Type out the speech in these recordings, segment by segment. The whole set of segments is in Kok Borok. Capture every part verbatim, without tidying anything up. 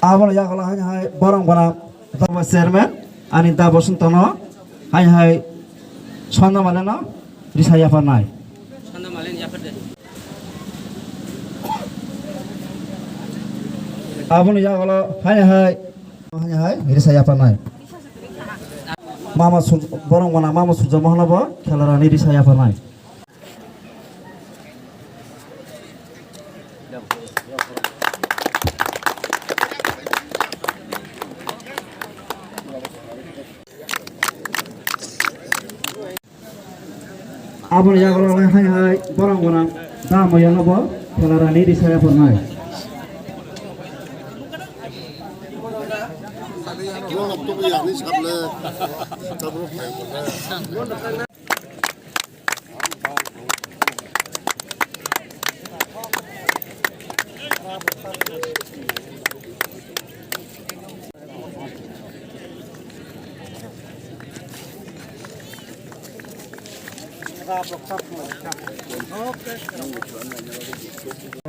Aboni yagulo haino hai borok gwnang Dabo chairman ani Dabo Santano haino hai Sanda Maleno risa yapharnai. Aboni yagulo haino hai, haino hai risa yapharnai. Mama Sur-, borok gwnang Mama Surjo Mohanobo khelarani risa yapharnai. Aboni yagulo hai hai borok gwnang Dabo Yanobo khelarani risa yapharnai.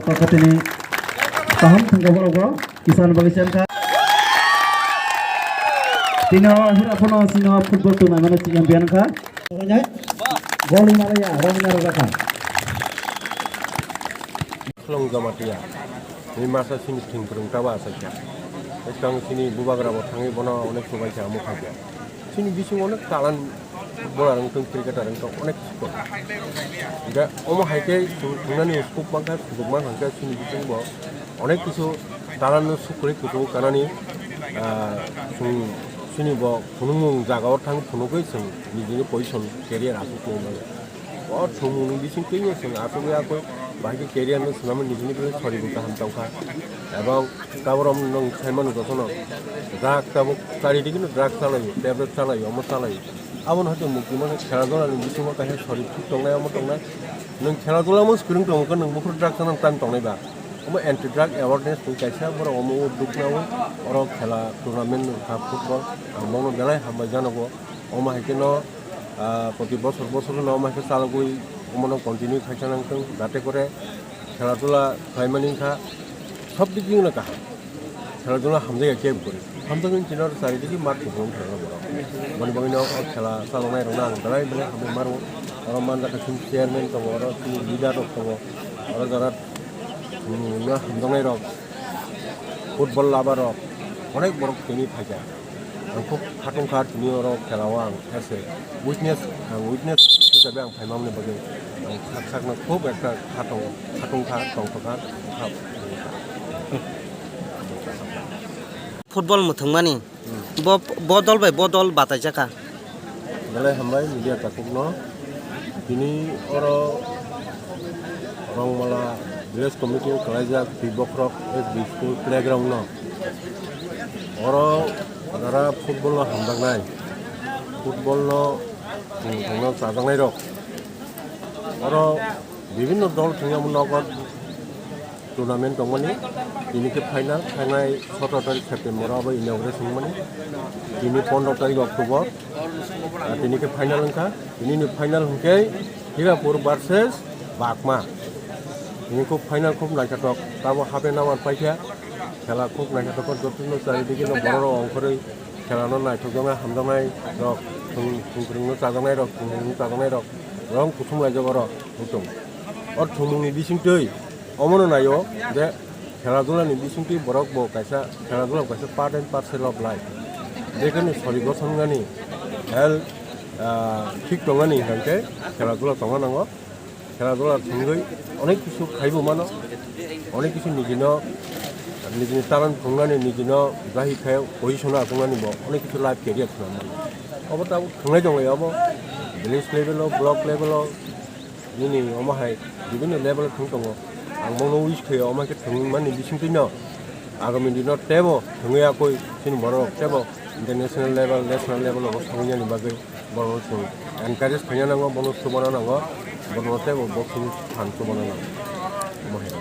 Pakatini kaham thangkha borok bo kisan bagwi chankha. Tino hira phano sino football tournament champion kha. Goli malaya, rangna rwjakha. Khulung Jamatia, ni masa sini thwng kwrwng taba achaikha. Bwskang sini bubagra bo thangwi bono onek chubaikha, omo khaikha. Sini bising onek talan bola rwng tong, cricketer rwng tong, onek kisu tong. Hingkhe omo hai khe chwng thwngnani scope mankha, sujuk mankha, hingkhe sini bising bo onek kisu talan no sukrwi kutung kanani, ah, chwng sini bo phunukmung jaga o thang phunukgwi chwng nijini position career aswk tongmani. O thwngmungni bisingtwi no chwng aswk ya khe bahai khe career no swnamwi nijini bagwi sori bo kaham tongkha. Ebong tabuk nwng sai mano jotono drug tabuk charidigi no drug chalaio, tablet chalaio, omo chalaio. Abono hai mukti mano khela dula ni bisingo kaisa sori thik tongnai, omo tongnai. Nwng khela dula mo swrwng tongkha, nwng buphuru drug chana time tongnai ba. Omo anti drug awareness ni kaisa borok omo o duknao oro khela tournament wngkha football. Ang bono belai hambai janogo. Omo hai kheno, ah, proti bosor bosor no omo hai khe chalogwi omono continue khaikha nangthung, jate kore khela dula khlaimani wngkha sob dik dino kaham. Khela dula hamjakya kebo kwrwi. Hamjaknani chini oro charidigi mat kuphurung khela borok. Boni bagwino o khela chaloknai rokno ang belai belai hambai mano. Oro manjakha chini chairman tongo, oro chini leader rok tongo, oro jara, mm, no hamjaknai rok, football lover rok, onek borok tini phaikha. Ang khub khatungkha tini oro khela o ang as a witness, ang witness hisabe ang phaimani bagwi ang sak sakno khub ekta khatung, khatungkha, tongthokha, kha. Football mwthangmani. Hmm. Bo, bo dol bai bo dol bataijak kha. Belai hambai media takhukno. Tini oro Rongmala Village Committee o kwlaijak Twibokhorok S B School playground no. Oro jara football no hamjaknai, football no, hmm, thangno chajaknai rok. Oro bibinno dol thwngya nogo. Tournament tongmani, tini khe final, thangnai sotoro tarik September o abo inauguration wngmani, tini pondro tarik October, ah, tini khe final wngkha, tini ni final hwnkhe Hirapur versus Bakma. Tini khub final khub naithotok, tabo half an hour paikha, khela khub naithotok, jotono charidigi no borok rok ongkhorwi khela no naithokjaknai hamjaknai rok, thwng, thwngkwrwng no chajaknai rok, thwngmung no chajaknai rok, rong kuthum laijak oro, buchung. O thwngmung ni bisingtwi omono naio je khela dula ni bisingtwi borok bo kaisa khela dula kaisa part and parcel of life. Jekheno sori gothognani health, ah, thik tongmani hwnkhe khela dula tongna nango. Khela dula thwngwi onek kisu khaibo mano, onek kisu nijino, nijini talent phunuknani, nijino jahi khai position o achuknani bo onek kisu life career khwnam mano. Obo tabuk thwnglai tonglai obo village level o, block level o, nini omo hai bibinno level o thwng tongo. Ang bono wish khaio omo khe thwngmani bisingtwino agami dino teibo thwngwi yakwi chini borok teibo international level, national level o thangwi nani bagwi. Bono chwng encourage khaina nango, bono chubana nango, bono teibo boxing phan chubana nango. Omo hai.